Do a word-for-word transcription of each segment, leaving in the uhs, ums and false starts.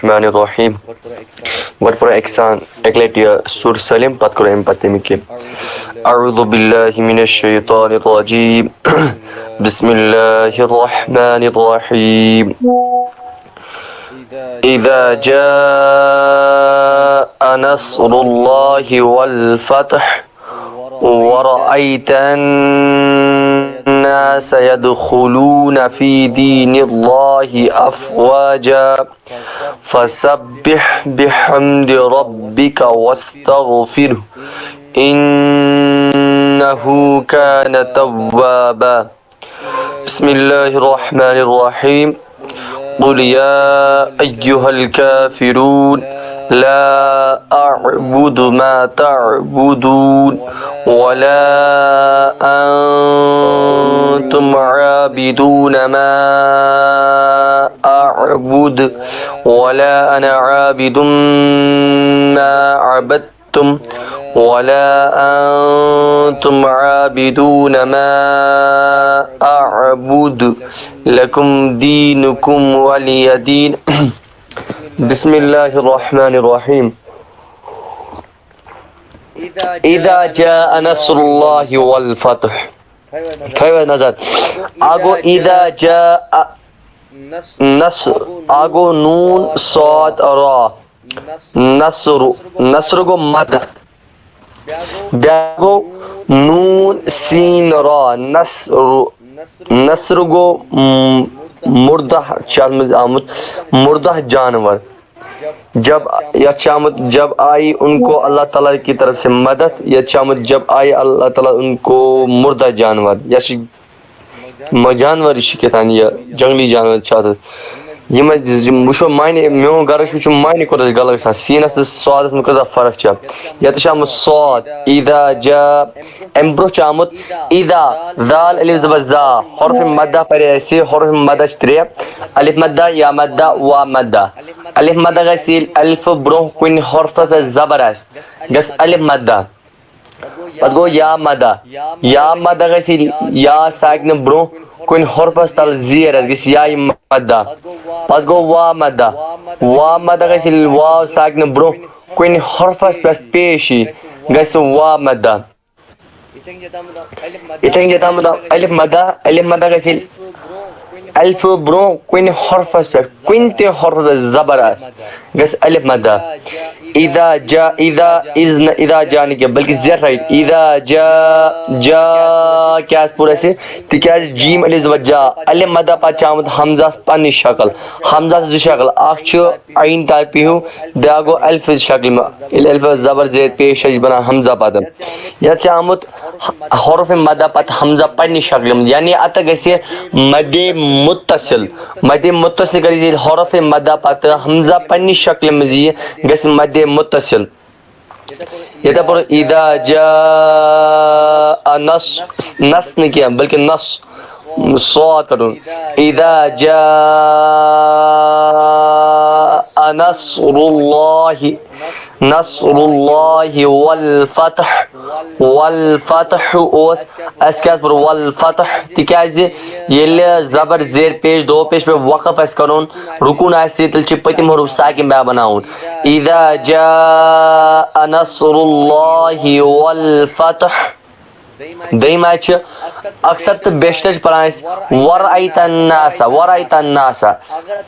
الرحمن الرحيم. گۄڈٕ پَرو أکۍ سان اَکہِ لَٹہِ یہِ سورہ سٲلِم، پَتہٕ کَرو اَمہِ پَتہٕ تَمیُک یہِ. أعوذ بالله من الشيطان الرجيم. بسم الله الرحمن الرحيم. إذا جاء نصر الله والفتح ورأيت الناس يدخلون في دين الله أفواجا فسبح بحمد ربك واستغفره إنه كان توابا. بسم الله الرحمن الرحيم. قل يا أيها الكافرون لا أعبد ما تعبدون ولا أنتم عابدون ما أعبد ولا أنا عابد ما عبدتم ولا أنتم عابدون ما أعبد لكم دينكم ولي دين. بسم الله الرحمن الرحيم. إذا جاء نصر الله والفتح. تھٲیِو حظ نظر. اَکھ گوٚو إذا جاء نصر، اَکھ گوٚو نون صاد را. نصر، نصر گوٚو مدد. بیٛاکھ گوٚو نون سین را، نصر. نصر گوٚو، م، مردہ چھُ اَتھ منٛز آمُت، مردہ جانور۔ جب، یَتھ چھُ آمُت، جب آئی ان کو اللہ تعالیٰ کی طرف سے مدد، یَتھ چھُ آمُت، جب آئی اللہ تعالیٰ ان کو مردہ جانور۔ یَتھ چھُ م-، جانور، یہِ چھُ کیٛاہ تام یہِ جنگلی جانور چھُ اَتھ۔ یِم اَسہِ، یِم وٕچھو معنی، میون غرض چھُ وٕچھُن معنی کوٗتاہ چھُ غلط گژھان۔ سیٖنَس تہٕ صادَس منٛز کۭژاہ فرق چھےٚ۔ یَتھ چھُ آمُت صاد، اِذا جا، اَمہِ برٛونٛہہ چھُ آمُت اِذا، ذال الف زبر زا، حرف مدہ پَرے اَسہِ، حرف مدہ چھِ ترٛےٚ، الف مدہ، یا مدہ، وا مدہ۔ الف مدہ گژھِ ییٚلہِ الف برٛونٛہہ کُنہِ حرفَس پٮ۪ٹھ زبر آسہِ، گژھِ الف مدہ۔ پتہٕ گوٚو یا مدہ۔ یا مدہ گژھِ یا ساکنہِ برٛونٛہہ کُنہِ حرفس تل زیر، اَتھ گژھِ یا مدہ۔ پتہٕ گوٚو وا مدہ۔ وا مدہ گژھِ ییٚلہِ واو ساکنہِ برٛونٛہہ کُنہِ حرفس پٮ۪ٹھ پیش یی، گژھِ وا مدہ۔ یِتھے کٔنۍ چھِ تَتھ منٛز الف مدہ، الف مدہ گژھِ ییٚلہِ الفہٕ برٛونٛہہ کُنہِ حرفس پٮ۪ٹھ، کُنہِ تہِ حرفس پٮ۪ٹھ زبر آسہِ، گژھِ الف مدہ۔ اذا جا، اذا، اذ نہٕ، اذا جا نہٕ کینٛہہ، بلکہِ زیٹھ رٲیِتھ۔ اذا جا، جا کیٛازِ پوٚر اَسہِ؟ تِکیٛازِ جیم الف زبر جا، الف مدہ پتہٕ چھِ آمُت حمزس پننہِ شکل۔ حمزس زٕ شکل، اکھ چھُ عین ٹایپہِ ہیوٗ، بیٛاکھ گوٚو الفٕچ شکلہِ منٛز۔ ییٚلہِ الفس زبر زیر پیش چھِ، یہِ چھِ بنان حمزہ پتہٕ۔ یتھ چھِ آمُت حرف مدہ پتہٕ حمزہ پننہِ شکلہِ منٛز، یعنی اتھ گژھِ مدِ متصل۔ مدِ متصل کر ییٚلہِ حرف مدہ پتہٕ حمزہ پننہِ شکلہِ منٛز ییہِ، گژھِ مدِ متصل۔ یتھے پٲٹھۍ اذا جاء نص، نص نہٕ کینٛہہ بلکہِ نص، صاد کرُن۔ اذا جاء نصر الله، نصر الله والفتح، والفتح اوس، اَسہِ کیٛازِ پوٚر والفتح؟ تِکیٛازِ ییٚلہِ زبر زیر پیش دو پیش پہ وقف آسہِ کرُن، رکوٗن آسہِ، تیٚلہِ چھِ پٔتِم حروف ساکن بیا بناوُن۔ اذا جاء نصر الله والفتح۔ دوٚیِم آیت چھِ اکثر تہٕ بیشتر چھِ پران أسۍ ورأيت الناس، ورأيت الناس۔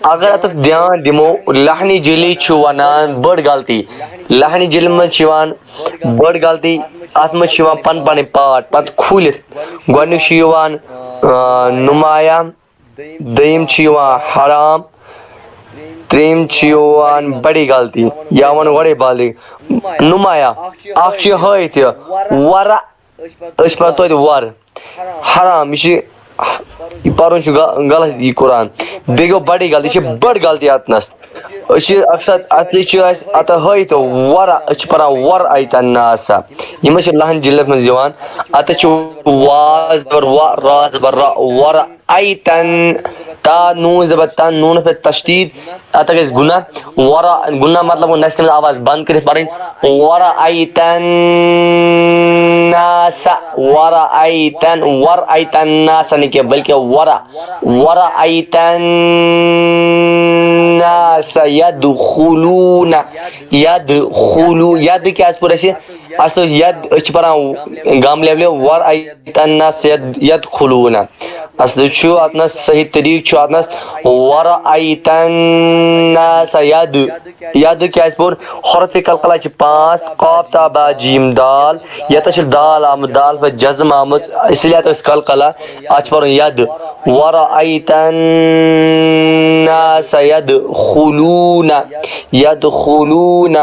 اگر اتھ دھیان دِمو، لحنِ جلی چھُ ونان بٔڑ غلطی۔ لحنِ جلی منٛز چھِ یِوان بٔڑ غلطی، اتھ منٛز چھِ یِوان پن پنٕنۍ پارٹ پتہٕ کھوٗلِتھ۔ گۄڈٕنیُک چھُ یِوان، آ، نمایاں، دوٚیِم چھُ یِوان حرام، ترٛیٚیِم چھُ یِوان بڑی غلطی، یا وَنو گۄڈَے بالغ۔ نمایاں، اکھ چھُ ہٲیِتھ یہِ، ورا، أسۍ پَرو توتہِ ور۔ حرام، یہِ چھُ، یہِ پَرُن چھُ غ-، غلط یہِ قرآن۔ بیٚیہِ گوٚو بڑی غلطی، یہِ چھِ بٔڑ غلطی اَتنَس۔ أسۍ چھِ اکثر اَتہِ چھِ اَسہِ اَتھ ہٲیِتھ ورا، أسۍ چھِ پَران ورأيت الناس۔ یِم حظ چھِ لحن جلت منٛز یِوان۔ اَتہِ چھُ وا زبر وا، را زبر را، ورأیتن، تا نون زبر تن، نون پہ تشدید، اتھ گژھِ گناہ۔ ورا، گناہ مطلب گوٚو نسہِ منٛز آواز بند کٔرِتھ پرٕنۍ۔ ورأیتن ناس، ورأیتن، ورأیتن ناس نہٕ کینٛہہ، بلکہ ورا، ورأیت الناس يدخلون، يدخلون، ید کیٛاہ آسہِ پوٚر اَسہِ؟ اَسہِ اوس ید، أسۍ چھِ پَران گام لیولہِ، ورأیت الناس يد-، يدخلون۔ اَصلی چھُ اَتنَس صحیح طریٖقہٕ چھُ اَتنَس ورأیت الناس ید۔ ید کیٛازِ پوٚر؟ حرف قلقلہ چھِ پانٛژھ، قاف تا با جیم دال، یَتَس چھِ دال آمٕژ، دال پٮ۪ٹھ جزم آمٕژ، اسی لیے اَتھ ٲس قلقلہ، اَتھ چھِ پَرُن ید۔ ورأیت الناس يدخلون، يدخلون۔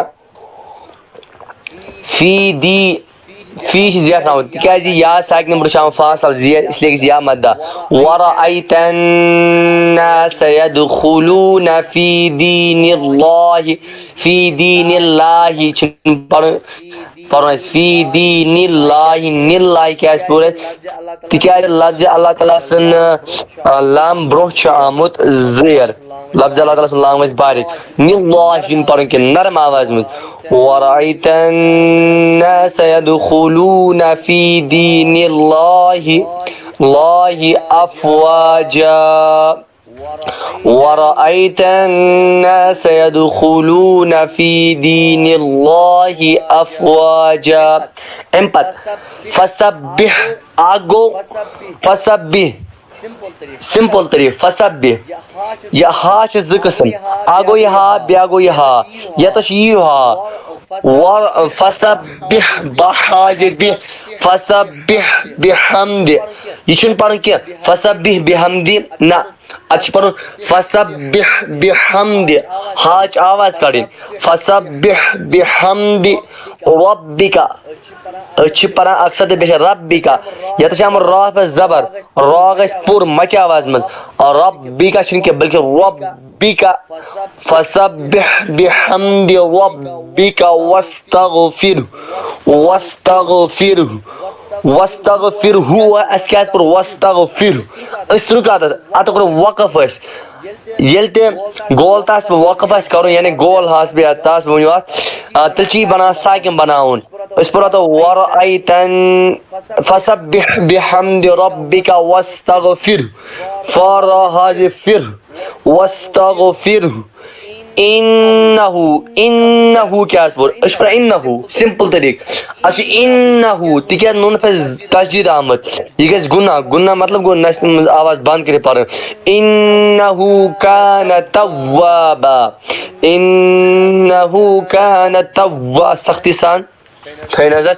فی دی، فی چھِ زیٹھناوُن، تِکیٛازِ یا ساکنہِ برٛونٛہہ چھِ آمُت فاصل زیر، اس لیے گژھِ یا مدہ۔ ورأیت الناس يدخلون في دين الله، في دين الله چھُنہٕ پَرُن، پَرُن اَسہِ فی دین اللہ، نِللہ کیٛازِ پوٚر اَسہِ؟ تِکیٛازِ لفظِ اللہ تعالیٰ سٕنٛدِ، آ، لام برٛونٛہہ چھُ آمُت زیر۔ لفظِ اللہ تعالیٰ سُنٛد لام گژھِ باریک۔ نِللہ چھُنہٕ پَرُن کینٛہہ، نرم آوازِ منٛز۔ ورأيت الناس يدخلون في دين الله، الله أفواجا۔ ورأيت الناس يدخلون في دين الله أفواجا۔ اَمہِ پتہٕ فسبح، اکھ گوٚو فسبح، سمپل طریٖقہٕ، فسبح۔ یہِ ہا چھِ زٕ قٕسم، اکھ گوٚو یہِ ہا، بیٛاکھ گوٚو یہِ ہا۔ یَتَس چھُ یی ہا۔ ور-، فسبح، بہ حاضر بہ، فسبح بحمد۔ یہِ چھُنہٕ پَرُن کینٛہہ، فسبح بحمد، نہ۔ اَتھ چھِ پَرُن فسبح بحمد، ہاچ آواز کَڑٕنۍ۔ فسبح بحمد ربک۔ أسۍ چھِ پَران اکثر تہٕ بیشتر ربک۔ یَتھ چھِ آمُت را پٮ۪ٹھ زبر۔ را گژھِ پوٗرٕ مَچہِ آواز منٛز۔ ربک چھُنہٕ کینٛہہ، بلکہِ ربک۔ فسبح بحمد ربک واستغفر۔ واستغفر۔ واستغفر ہو، اَسہِ کیٛازِ پوٚر واستغفر؟ أسۍ رُکاو تَتھ، اَتھ کوٚر وقف اَسہِ۔ ییٚلہِ تہِ گول تَس پٮ۪ٹھ وقف آسہِ کَرُن، یعنی گول ہاس بیٚیہِ تَس پٮ۪ٹھ ؤنِو اَتھ، آ، تیٚلہِ چھِ یہِ بَنان ساکِن بَناوُن۔ أسۍ پَرو تَتھ ورأیتن فسبح بحمد ربک واستغفر۔ فا را حاضر فر۔ واستغفر۔ انہ، انہ کیٛاہ آسہِ پوٚر؟ أسۍ چھِ پَران انہ، سمپل طریٖقہٕ۔ اَتھ چھُ انہ، تِکیٛازِ نوٗن پٮ۪ٹھ تشدید آمٕژ۔ یہِ گژھِ گُناہ۔ گُناہ مطلب گوٚو نَسہِ منٛز آواز بنٛد کٔرِتھ پَرٕنۍ۔ انہ کان توابا۔ انہ کان توابا۔ سختی سان۔ تھٲیِو نظر۔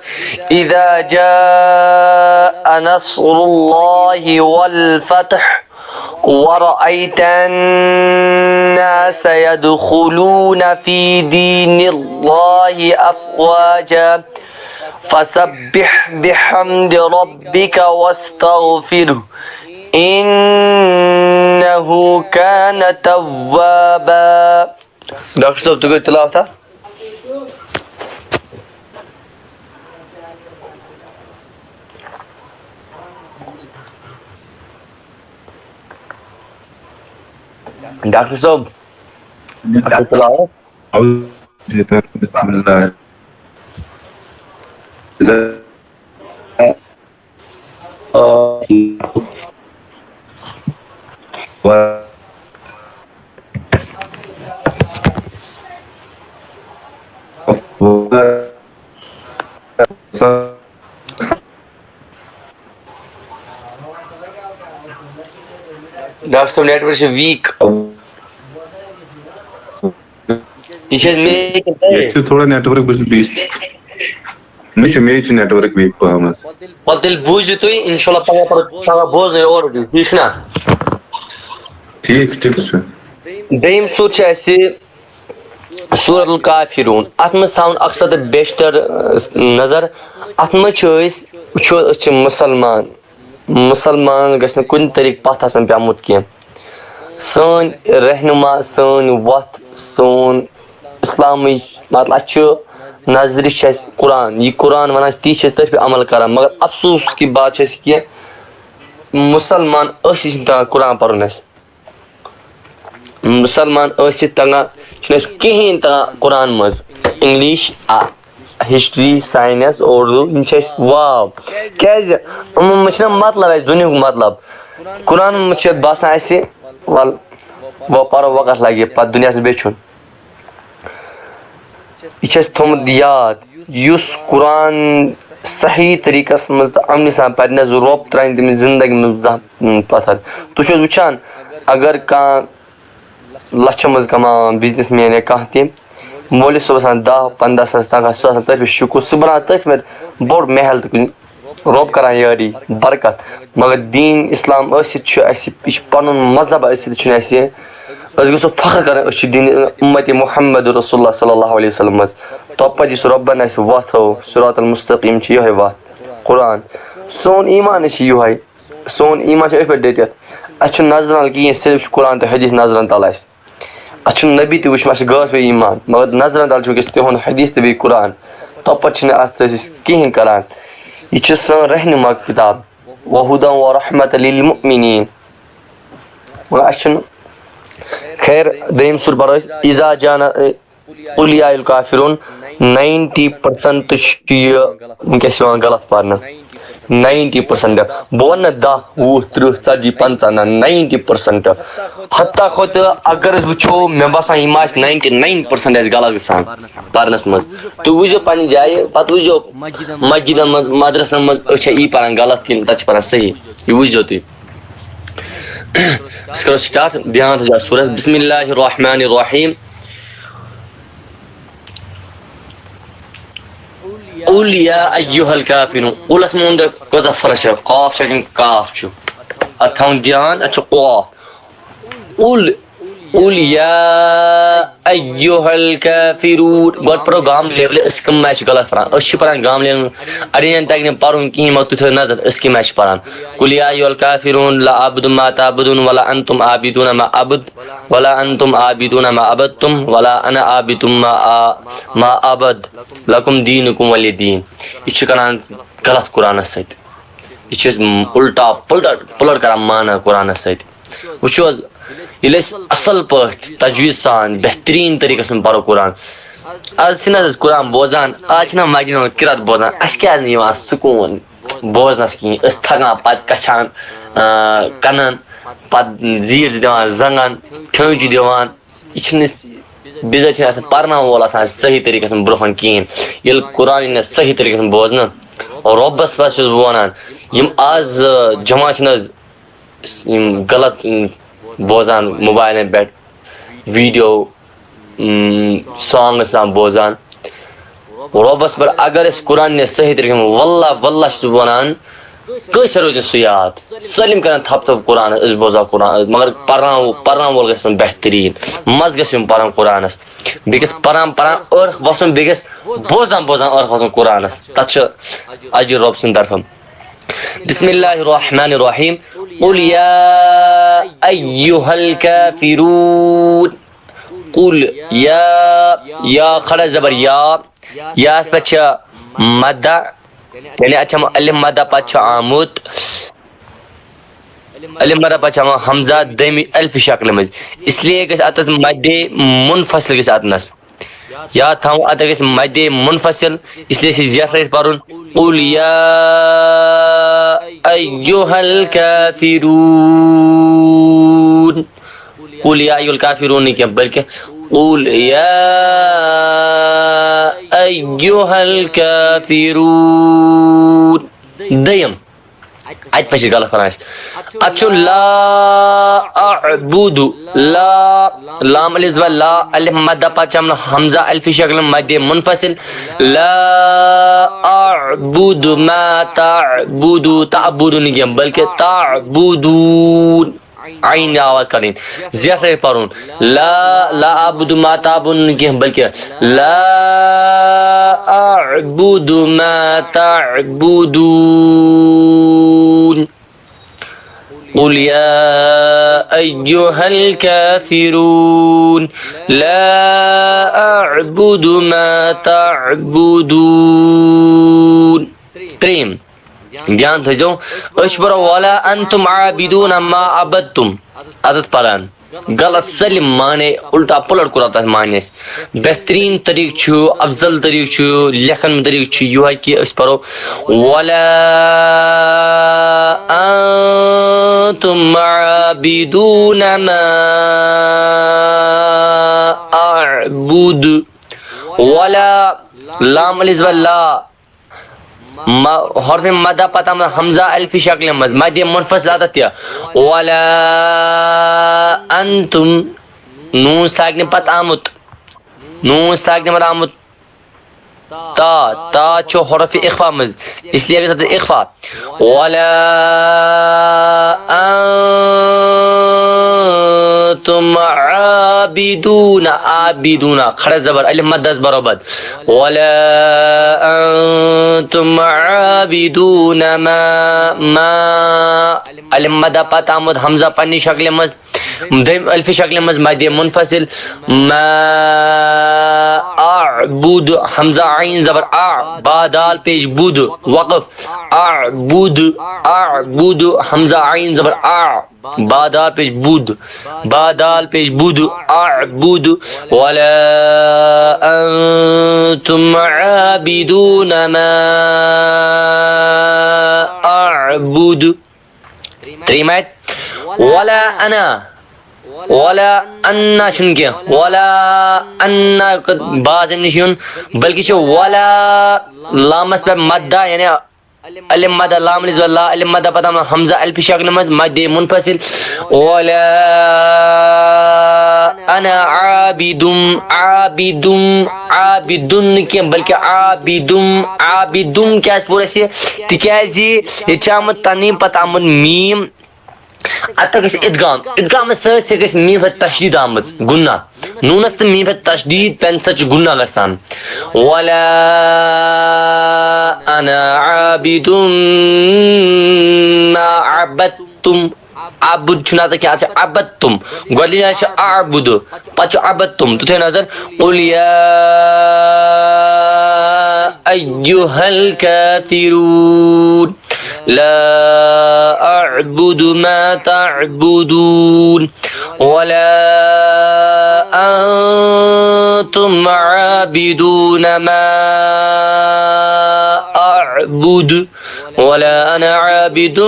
اذا جاء نصر الله والفتح ورأيت الناس يدخلون في دين الله أفواجا فسبح بحمد ربك واستغفره إنه كان توابا۔ ڈاکٹر صٲب، تُہۍ کٔرِو تِلاوت اَتھ۔ ڈاکٹر صٲب، اَتھ کٔرِو تِلاوت۔ بسم اللہ۔ ڈاکٹر صٲب، نیٹورک چھِ ویٖک۔ یہِ چھِ حظ مےٚ کِنہٕ تۄہے؟ ییٚتہِ چھُ تھوڑا نیٹورک، بہٕ چھُس بیٚیِس۔ مےٚ چھُ، مےٚ چھُ نیٹورک ویٖک پَہمَتھ۔ وَلہٕ تیٚلہِ بوٗزِو تُہۍ، اِنشاء اللہ پَگاہ پَرو، پَگاہ بوزنٲیِو اورٕ تہِ، ٹھیٖک چھُنہ؟ ٹھیٖک، ٹھیٖک چھُ۔ دوٚیِم سورہ چھِ اَسہِ سورۃ الکافرون۔ اَتھ منٛز تھاوُن اکثر تہٕ بیشتر، آ، نظر۔ اَتھ منٛز چھِ أسۍ وٕچھو، أسۍ چھِ مُسلمان۔ مُسلمان گژھِ نہٕ کُنہِ طریٖقہٕ پَتھ آسُن پیوٚمُت کینٛہہ۔ سٲنۍ رہنما، سٲنۍ وَتھ، سون اِسلامٕچ، مطلب، اَسہِ چھُ نظرِ چھِ اَسہِ قرآن۔ یہِ قرآن وَنان چھِ، تی چھِ أسۍ تٔتھۍ پٮ۪ٹھ عمل کران۔ مگر افسوس کہِ بات چھِ اَسہِ کہِ مُسلمان أسۍ چھِنہٕ تَگان قرآن پَرُن اَسہِ۔ مُسلمان ٲسِتھ تَگان چھُنہٕ اَسہِ کِہیٖنۍ تَگان قرآن منٛز۔ English، آ، history، science، اردو، یِم چھِ اَسہِ واو۔ کیٛازِ؟ یِمَن منٛز چھِنہ مطلب اَسہِ، دُنیاہُک مطلب۔ قرآن منٛز چھِ باسان اَسہِ، وَل، وۄنۍ پَرو، وۄنۍ کَتھ لَگہِ پَتہٕ دُنیاہَس منٛز بیٚیہِ چھُنہٕ۔ یہِ چھُ اَسہِ تھوٚمُت یاد، یُس قرآن صحیح طریٖقَس منٛز تہٕ اَمنہِ سان پَرِ نہ، زِ رۄب ترٛاوِ نہٕ تٔمِس زِندگی منٛز زانٛہہ پَتھر۔ تُہۍ چھِو حظ وٕچھان، اگر کانٛہہ لَچھَن منٛز کَماوان business man یا کانٛہہ تہِ، مولوی صٲب آسان دَہ پنٛداہ ساس تنخواہ، سُہ آسان تٔتھۍ پٮ۪ٹھ شُکُر، سُہ بَنان تٔتھۍ پٮ۪ٹھ بوٚڑ محل تہٕ کُنہِ رۄب کران یٲری، برکت۔ مگر دیٖن اسلام ٲسِتھ چھُ اَسہِ، یہِ چھُ پَنُن مذہب ٲسِتھ چھُنہٕ اَسہِ، أسۍ گژھو فخر کرٕنۍ، أسۍ چھِ دیٖن اُمتِ محمد رسول اللہ صلی اللہ علیہ وسلم منٛز۔ تۄپتہٕ یُس رۄبَن اَسہِ وَتھ ہٲو، صراط المستقیم چھِ یِہوٚے وَتھ، قرآن۔ سون ایٖمان چھِ یِہوٚے، سون ایٖمان چھُ أتھۍ پٮ۪ٹھ ڈٔٹِتھ۔ اَسہِ چھُنہٕ نظرَن کِہیٖنۍ، صرف چھُ قرآن تہٕ حدیث نظرَن تَل اَسہِ۔ اَتھ چھُنہٕ نبی تہِ وٕچھمُت، اَسہِ چھُ غٲصبٕے ایٖمان، مگر نظرَن تَل چھُ وٕنکیٚس تِہُنٛد حدیث تہٕ بیٚیہِ قرآن۔ توپَتہٕ چھِنہٕ اَتھ سۭتۍ أسۍ کِہیٖنۍ کَران۔ یہِ چھِ سٲنۍ رہنما کِتاب، وَہُدًا وَرَحْمَةً لِلْمُؤْمِنِیٖن۔ مگر اَسہِ چھُنہٕ۔ خیر، دوٚیِم سورہ پَرو أسۍ، اِذا جاء، قل یا الکافرون، ناینٹی پٔرسنٹ چھُ یہِ وٕنکیٚس یِوان غلط پَرنہٕ۔ Ninety percent. بہٕ وَنہٕ نہٕ دَہ، وُہ، تٕرٛہ، ژَتجی، پنٛژاہ، نہ، ناینٹی پٔرسنٹ۔ حتیٰ کھۄتہٕ اگر أسۍ وٕچھو، مےٚ باسان، یِم آسہِ ناینٹی ناین پٔرسنٹ آسہِ غلط گژھان پَرنَس منٛز۔ تُہۍ وٕچھزیو پَنٕنہِ جایہِ، پَتہٕ وٕچھزیو مسجدَن منٛز، مدرسَن منٛز، أسۍ چھا یی پَران غلط کِنہٕ تَتہِ چھِ پَران صحیح؟ یہِ وٕچھزیو تُہۍ۔ أسۍ کَرو سٹارٹ، دھیان تھٲیزیو اَتھ سورَس۔ بسم اللہ الرحمن الرحیم۔ قل یا ایہا الکافرون۔ قلس منٛز ووٚن تۄہہِ کۭژاہ فرق چھےٚ، قاف چھا کِنہٕ کاف چھُ؟ اَتھ تھاوُن دھیان، اَتھ چھُ قاف۔ قل، قل یا ایہا الکافرون۔ گۄڈٕ پَرو گام لیولہِ، أسۍ کَمہِ آیہِ چھِ غلط پَران۔ أسۍ چھِ پَران گام لیولہِ، اَڑٮ۪ن تَگہِ نہٕ پَرُن کِہیٖنۍ، مگر تُہۍ تھٲیِو نظر، أسۍ کَمہِ آیہِ چھِ پَران۔ قل یا ایہا الکافرون، لا اعبد ما تعبدون، ولا انتم عابدون ما اعبد، ولا انتم عابدون ما عبدتم، ولا انا عابد ما آ-، ما اعبد، لکم دینکم ولی دین۔ یہِ چھُ کران غلط قرآنس سۭتۍ۔ یہِ چھِ أسۍ الٹا پُلٹ، پُلٹ کران معنی قرآنس سۭتۍ۔ وٕچھِو حظ، ییٚلہِ أسۍ اَصٕل پٲٹھۍ تجویٖز سان بہتریٖن طریٖقس منٛز پرو قرآن، آز چھِنہٕ حظ أسۍ قرآن بوزان، آز چھِنہٕ مجنون قرات بوزان، اَسہِ کیٛازِ نہٕ یِوان سکوٗن بوزنس کِہیٖنۍ؟ أسۍ تھکان، پتہٕ کچھان، آ، کنن، پتہٕ زیٖر چھِ دِوان زنٛگن، کھیوٚن چھِ دِوان۔ یہِ چھُنہٕ أسۍ، بِزٲتی چھِنہٕ آسان پَرناوَن وول آسان صحیح طریٖقَس منٛز برٛونٛہہ کَنہِ کِہیٖنۍ۔ ییٚلہِ قرآن یی نہٕ صحیح طریٖقَس منٛز بوزنہٕ، رۄبَس پَتہٕ چھُس بہٕ وَنان، یِم آز، آ، جماعت چھِنہٕ حظ یِم غلط، یِم بوزان موبایلَن پٮ۪ٹھ ویٖڈیو، اۭں، سانگ ٲسۍ آسان بوزان۔ رۄبَس پٮ۪ٹھ اگر أسۍ قرآن نِس صحیح طریٖقَس منٛز، واللہ، واللہ چھُس بہٕ وَنان، کٲنٛسہِ روزِ نہٕ سُہ یاد۔ سٲلِم کَرَن تھَپھ تھَپھ قرآنَس، أسۍ بوزو قرآن، مگر پَرناو-، پَرناوَن وول گژھِ آسُن بہتریٖن۔ مَزٕ گژھِ یُن پَرُن قرآنَس۔ بیٚیہِ گژھِ پَران پَران ٲرَکھ وَسُن، بیٚیہِ گژھِ بوزان بوزان ٲرَکھ وَسُن قرآنَس۔ تَتھ چھُ اَجِر رۄب سٕنٛدِ طرفہٕ۔ بسم اللہ الرحمن الرحیم۔ قل یا ایہا الکافرون۔ قل یا، یا کھڑا زبر یا، یاس پٮ۪ٹھ چھِ مدہ، یعنی اَتھ چھِ الف مدہ پتہٕ چھُ آمُت، الف مدہ پتہٕ چھُ آمُت حمزہ دٔیمہِ الفِ شکلہِ منٛز، اس لیے گژھِ اَتَس مدِ منفصل گژھِ اَتنَس۔ یاد تھاوُن، اَتھ گژھِ مدِ منفصل، اس لیے چھِ یَتھ رٔٹِتھ پَرُن، قل یا ایہا الکافرون۔ قل یا ایہا الکافرون نہٕ کینٛہہ، بلکہِ قل یا ایہا الکافرون۔ دوٚیِم، اَتہِ پٮ۪ٹھ چھِ غلط پَران أسۍ۔ اَتھ چھُ لا اعبد، لا، لام الف زبر لا، الف مدہ پتہٕ چھِ آمُت حمزہ الفِ شکل مدِ منفصل۔ لا اعبد ما تعبدو، تعبدو نہٕ کینٛہہ، بلکہِ تعبدون۔ عین آواز کڑٕنۍ، زیٹھ رٔٹِتھ پَرُن۔ لا، لا اعبد ما تعبدون نہٕ کینٛہہ، بلکہِ لا اعبد ما تعبدون۔ قل یا ایہا الکافرون۔ لا أعبد ما تعبدون. ترٛیٚیِم۔ دھیان تھٲیزیو، أسۍ چھِ پَران ولا أنتم عابدون ما عبدتم۔ عدد پَران۔ غلط سٲلِم معنی، اُلٹا پُلٹ کوٚر تَتھ معنیَس۔ بہتریٖن طریٖقہٕ چھُ، افضل طریٖقہٕ چھُ، لیکھن طریٖقہٕ چھُ یِہوٚے کہِ أسۍ پَرو ولا أنتم عابدون ما أعبد۔ ولا، لام الف زبر لا، م-، حرف مدہ پتہ آمُت حمزہ الفِ شکلہِ منٛز، مدِ منفصل عدد تہِ۔ ولا أنتم، نون ساکنہِ پتہٕ آمُت، نون ساکنہِ پتہٕ آمُت تا، تا چھُ حرف اخفا منٛز، اس لیے گژھِ تَتھ اخفا۔ ولا أنتم عابدون، عابدون، کھڑا زبر، الف مد دس برابر۔ ولا أنتم عابدون ما، ما، الف مدہ پتہٕ آمُت حمزہ پننہِ شکلہِ منٛز، دوٚیِم الفِ شکلہِ منٛز مدِ منفصل۔ ما أعبد، حمزہ عین زبر آ، با دال پیش بود، وقف۔ أعبد، أعبد، حمزہ عین زبر آ، با دال پیش بود، با دال پیش بود، أعبد۔ ولا أنتم عابدون ما أعبد۔ ترٛیٚیِم آیت۔ ولا أنا، ولا أنا چھُنہٕ کینٛہہ، ولا أنا باس اَمہِ نِش یُن، بلکہِ چھُ ولا لامس پٮ۪ٹھ مدہ، یعنی الف مدہ، لام الف زبر لا، الف مدہ پتہٕ آمُت حمزہ الفِ شکلہِ منٛز مدِ منفصل۔ ولا أنا عابد، عابد، عابد نہٕ کینٛہہ، بلکہِ عابد، عابد کیازِ پوٚر اَسہِ؟ تِکیازِ ییٚتہِ چھُ آمُت تنوین پتہٕ آمُت میٖم، اتھ گژھِ ادغام، ادغامس سۭتۍ سۭتۍ گژھِ میٖم پٮ۪ٹھ تشدید آمٕژ، غنہ۔ نونس تہٕ میٖم پٮ۪ٹھ تشدید پٮ۪نہٕ سۭتۍ چھُ غنہ گژھان۔ ولا أنا عابد ما عبدتم۔ عبد چھُنہٕ اتھ کینٛہہ، اتھ چھُ عبدتم۔ گۄڈٕنِچ جاے چھِ أعبد، پتہٕ چھُ عبدتم۔ تُہۍ تھٲیِو نظر، قل يا أيها الكافرون لا أعبد ما تعبدون ولا أنتم عابدون ما أعبد ولا أنا عابد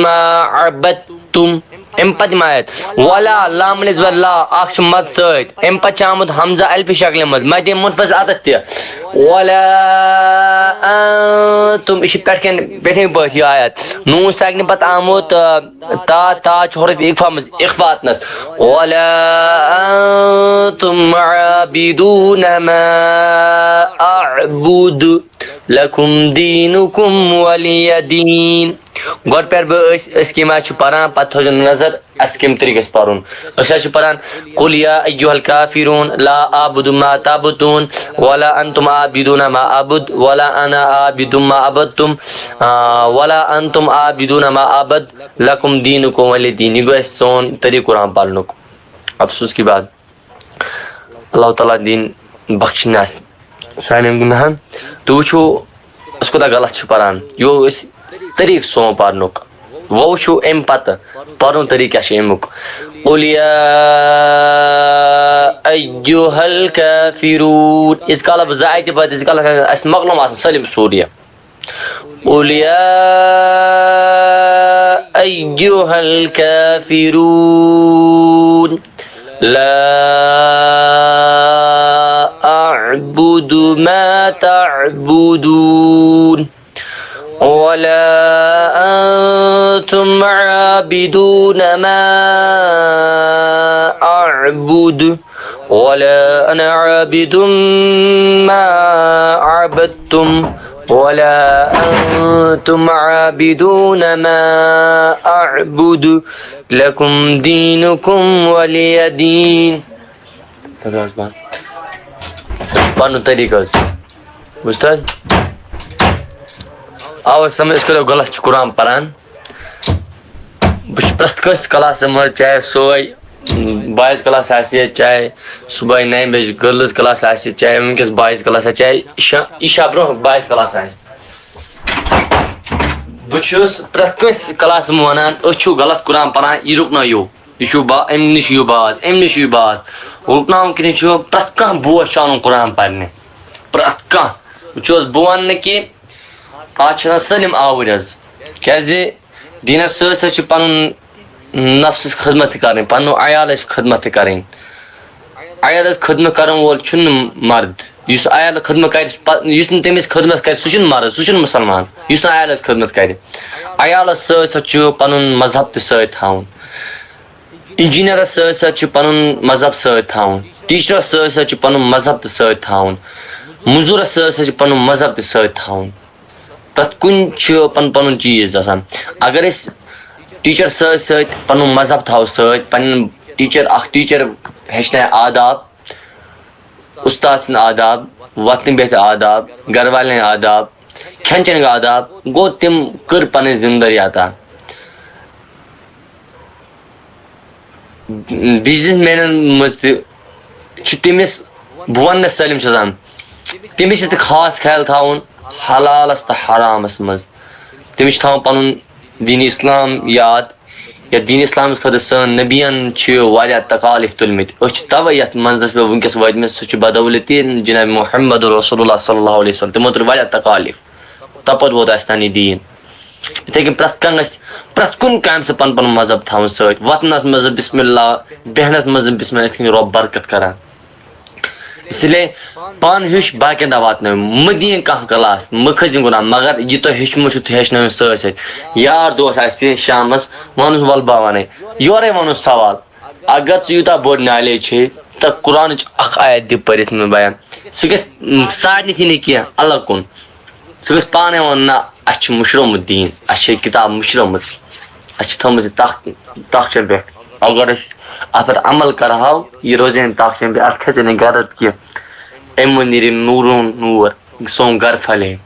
ما عبدتم۔ اَمہِ پتہٕ یِم آیت، ولا، لام الف زبر لا، اکھ چھُ مد سۭتۍ۔ اَمہِ پتہٕ چھُ آمُت حمزہ الفِ شکلہِ منٛز، مدِ منفصل عدد تہِ۔ ولا أنتم، یہِ چھِ پٮ۪ٹھ کَنۍ، پٮ۪ٹھِم پٲٹھۍ یہِ آیت۔ نون ساکنہِ پتہٕ آمُت، آ، تا، تا چھُ حرف اخفا منٛز، اخفا اتنس۔ ولا أنتم عابدون ما أعبد لكم دينكم ولي دين۔ گۄڈٕ پٮ۪ٹھ بہٕ أسۍ، أسۍ کَمہِ آیہِ چھِ پَران، پَتہٕ تھٲوزیو نظر، اَسہِ کَمہِ طریٖقہٕ گژھِ پَرُن۔ أسۍ حظ چھِ پَران، قل يا أيها الكافرون لا أعبد ما تعبدون ولا أنتم عابدون ما أعبد ولا أنا عابد ما عبدتم، آ، ولا أنتم عابدون ما أعبد لكم دينكم ولي دين۔ یہِ گوٚو اَسہِ سون طریٖقہٕ قرآن پَرنُک۔ افسوس کی بات۔ اللہ تعالیٰ دِیِن بخشنہِ اَسہِ سانٮ۪ن گُناہَن۔ تُہۍ وٕچھِو، أسۍ کوٗتاہ غلط چھِ پَران۔ یہِ اوس طریٖقہٕ سون پَرنُک۔ وۄنۍ وٕچھِو اَمہِ پَتہٕ پَرُن طریٖقہٕ کیٛاہ چھُ اَمیُک۔ قل يا أيها الكافرون۔ ییٖتِس کالَس بہٕ زٕ آیتہِ پَرٕ، تیٖتِس کالَس اَسہِ مۄکلومُت آسان سٲلِم سورہ۔ قل يا أيها الكافرون لا أعبد ما تعبدون ولا أنتم عابدون ما أعبد ولا أنا عابد ما عبدتم ولا أنتم عابدون ما أعبد لكم دينكم ولي دين۔ پَنُن طریٖقہٕ حظ۔ بوٗزتھٕ حظ؟ آو حظ سَمٕجھ، أسۍ کَرو غلط چھِ قرآن پَران۔ بہٕ چھُس پرٛٮ۪تھ کٲنٛسہِ کلاسَس منٛز، چاہے سُہ بایِز کلاس آسہِ، چاہے صُبحٲے نَیہِ بجہِ گٔرلٕز کلاس آسہِ، چاہے وٕنکیٚس بایِز کلاس آسہِ، چاہے عشاء، عشاء برونٛہہ بایِز کلاس آسہِ۔ بہٕ چھُس پرٛٮ۪تھ کٲنٛسہِ کلاسس منٛز ونان، أسۍ چھِو غلط قرآن پران، یہِ رُکنٲیِو۔ یہِ چھُ با-، أمۍ نِش یِیِو باز، أمۍ نِش یِیِو باز۔ رُکناوُن کِنہٕ چھُ پرٛٮ۪تھ کانٛہہ بوے چھُ اَنُن قرآن پرنہِ۔ پرٛٮ۪تھ کانٛہہ۔ وٕچھ حظ، بہٕ وَنہٕ نہٕ کہِ آز چھِ آسان سٲلِم آوٕرۍ حظ۔ کیٛازِ دیٖنَس سۭتۍ سۭتۍ چھِ پَنُن نفسَس خدمت تہِ کَرٕنۍ، پَنُن عیالَس خدمت تہِ کَرٕنۍ۔ عیالَس خدمت کَرَن وول چھُنہٕ مرد۔ یُس عیالَس خدمت کَرِ، پَ-، یُس نہٕ تٔمِس خدمت کَرِ، سُہ چھُنہٕ مرد، سُہ چھُنہٕ مُسلمان، یُس نہٕ عیالَس خدمت کَرِ۔ عیالَس سۭتۍ سۭتۍ چھُ پَنُن مذہب تہِ سۭتۍ تھاوُن۔ انجینئرس سۭتۍ سۭتۍ چھُ پنُن مذہب سۭتۍ تھاوُن، ٹیچرس سۭتۍ سۭتۍ چھُ پنُن مذہب تہِ سۭتۍ تھاوُن، مٔزوٗرس سۭتۍ سۭتۍ چھُ پنُن مذہب تہِ سۭتۍ تھاوُن۔ پرٛٮ۪تھ کُنہِ چھُ پنُن پنُن چیٖز آسان۔ اگر أسۍ ٹیچر سۭتۍ سۭتۍ پنُن مذہب تھاوو سۭتۍ، پنٕنۍ ٹیچر، اکھ ٹیچر ہیٚچھنایہِ آداب، استاد سٕنٛدۍ آداب، وۄتھنہٕ بیٚہتھ آداب، گرٕ والٮ۪ن آداب، کھٮ۪ن چٮ۪نٕکۍ آداب، گوٚو تِم کٔر پنٕنۍ ذمہٕ دٲری عطا۔ بزنس مینن منٛز تہِ چھُ تٔمِس، بہٕ وَنہٕ نہٕ سٲلِم چھُ آسان، تٔمِس چھُ تہِ خاص خیال تھاوُن حلالس تہٕ حرامس منٛز۔ تٔمِس چھُ تھاوُن پَنُن دیٖن اسلام یاد، یَتھ دیٖن اسلامس خٲطرٕ سٲنۍ نبین چھِ واریاہ تکالیف تُلمٕتۍ۔ أسۍ چھِ تَوَے یَتھ منزلس پٮ۪ٹھ وٕنکیٚس وٲتمٕتۍ، سُہ چھُ بدولتی جناب محمد رسول اللہ صلی اللہ علیہ وسلم۔ تِمو تُل واریاہ تکالیف، تَپٲرۍ ووت اَسہِ تام یہِ دیٖن۔ یِتھَے کٔنۍ پرٛٮ۪تھ کانٛہہ گژھِ پرٛٮ۪تھ کُنہِ کامہِ سۭتۍ پَنُن پَنُن مذہب تھاوُن سۭتۍ۔ وۄتھنَس منٛز بِسمِ اللہ، بیٚہنَس منٛز بِسمِ اللہ، یِتھ کٔنۍ رۄب برکت کران۔ اس لیے پانہٕ ہیوٚچھ باقیَن تام واتنٲوِو۔ مہٕ دِیِن کانٛہہ کلاس، مہٕ کھٔسِن گۄناہ، مگر یہِ تۄہہِ ہیوٚچھمُت چھُو، تُہۍ ہیٚچھنٲوِو سۭتۍ سۭتۍ۔ یار دوس آسہِ شامَس، وَنُس وَلہٕ بہٕ وَنَے، یورَے وَنُس سوال۔ اگر ژٕ یوٗتاہ بوٚڑ نالیج چھے، تہٕ قرآنٕچ اَکھ آیت دِ پٔرِتھ مےٚ بیان۔ سُہ گژھِ، م، سارنٕے تھی نہٕ کینٛہہ، الگ کُن۔ سُہ گژھِ پانَے وَنُن، نہ، اَسہِ چھُ مُشرومُت دیٖن، اَسہِ چھِ یہِ کِتاب مُشرٲمٕژ، اَسہِ چھِ تھٲومٕژ یہِ تخ-، تخچَن پٮ۪ٹھ۔ اگر أسۍ اَتھ پٮ۪ٹھ عمل کَرہاو، یہِ روزِ ہے نہٕ تخچَن پٮ۪ٹھ، اَتھ کھسہِ ہے نہٕ غرض کینٛہہ۔ اَمہِ منٛز نیرِ نوٗرُن نوٗر، سون گَرٕ پھَلہِ ہے۔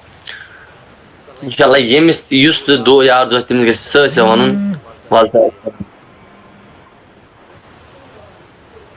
اِنشاء اللہ ییٚمِس، یُس تہِ دو-، یار دوس، تٔمِس گژھِ سٲرسٕے وَنُن، وَلہٕ سا،